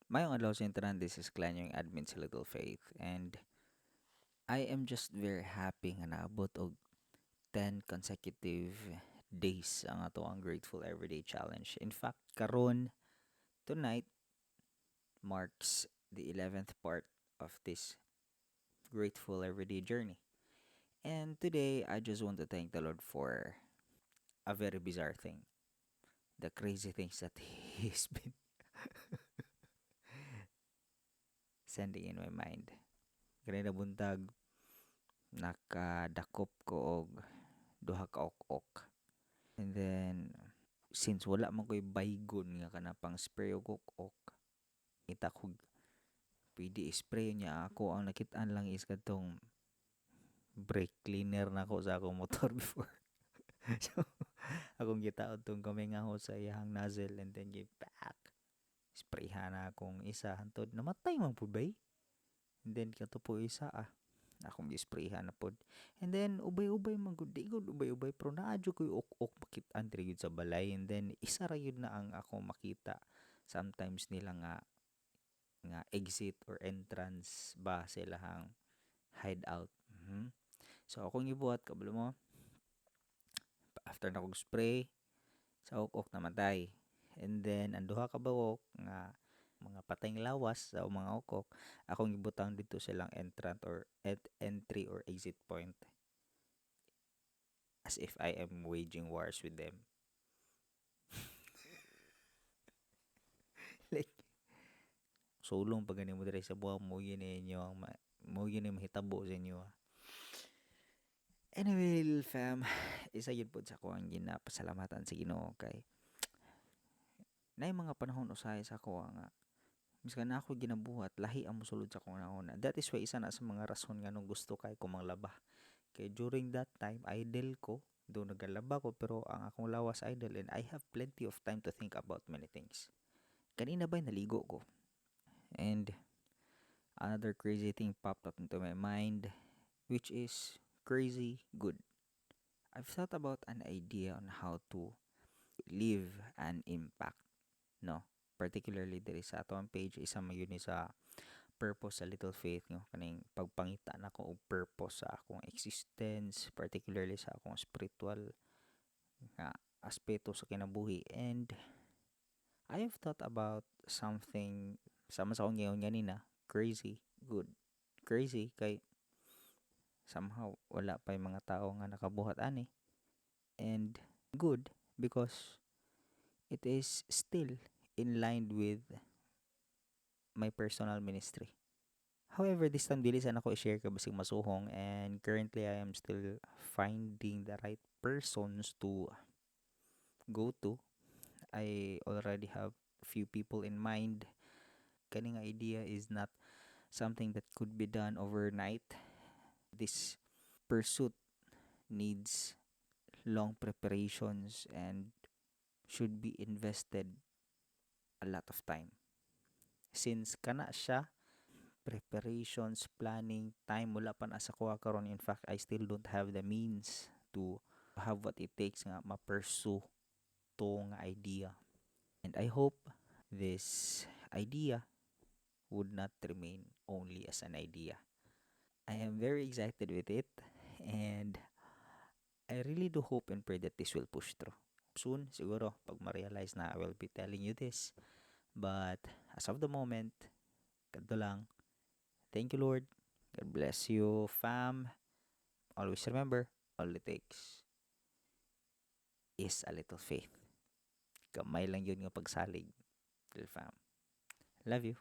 Maayong adlaw sa tanan. This is Clan, yung admin sa Little Faith, and I am just very happy nga naabot og 10 consecutive days ang ato ang Grateful Everyday Challenge. In fact, karon, tonight marks the 11th part of this Grateful Everyday journey. And today, I just want to thank the Lord for a very bizarre thing. The crazy things that He's been sending in my mind. Ganina buntag, nakadakop ko og duha ka ok-ok. And then, since wala man ko'y baygon nga kana pang spray og ok-ok, kita ko pwede i-spray niya. Ako ang nakitaan lang is kadtong brake cleaner nako sa akong motor before. So, akong gitaod tong kamay nga sa iyahang nozzle and then give back. Sprayhan na akong isa hantod namatay man pud bay. And then kato po isa akong gisprayhan na pod. And then ubay-ubay man gud, di gud ubay-ubay, pero naa jud koy ok-ok makit-an diri gyud sa balay, and then isa ra gyud na ang ako makita sometimes nila nga exit or entrance ba sa ilahang hideout. So akong gibuhat, kabalo mo, after na kog spray sa ok-ok, namatay. And then ang duha ka buok nga mga patayng lawas sa mga ok-ok, akong gibutang didto sa ilang entrant or entry or exit point. As if I am waging wars with them. Like, sulong pag gani mo diri sa buwa mo, yun inyo ang mo yun ang mahitabo sa inyo. Anyway, fam, isa yun po sa ako ang ginapasalamatan sa Ginoo kay naay mga panahon usahay sa ako nga miskan na ako ginabuhat, lahi ang mosulod sa akong hunahuna. That is why isa na sa mga rason nga nung gusto kay ko manglaba. Kay during that time, idle ko, do nagalaba ko pero ang akong lawas idle and I have plenty of time to think about many things. Kanina ba naligo ko? And another crazy thing popped up into my mind, which is crazy good. I've thought about an idea on how to leave an impact, no? Particularly diri sa atong page, isa man yun ni sa purpose sa Little Faith, no? Kaning pagpangita nako og purpose sa akong existence, particularly sa akong spiritual nga aspeto sa kinabuhi. And I have thought about something sama sa akong giingon ganina, crazy good. Crazy kay somehow wala pa yung mga tao nga nakabuhat ani, and good because it is still in line with my personal ministry. However, this time dili sana ko i-share kay basig masuhong, and currently I am still finding the right persons to go to. I already have few people in mind. Kaning idea is not something that could be done overnight. This pursuit needs long preparations and should be invested a lot of time. Since kana siya, preparations, planning, time, wala pa na sa kuha karon. In fact, I still don't have the means to have what it takes nga ma-pursue to nga idea. And I hope this idea would not remain only as an idea. I am very excited with it, and I really do hope and pray that this will push through. Soon, siguro, pag ma-realize na, I will be telling you this. But as of the moment, kadto lang. Thank you, Lord. God bless you, fam. Always remember, all it takes is a little faith. Gamay lang yun nga pagsalig. Little fam. Love you.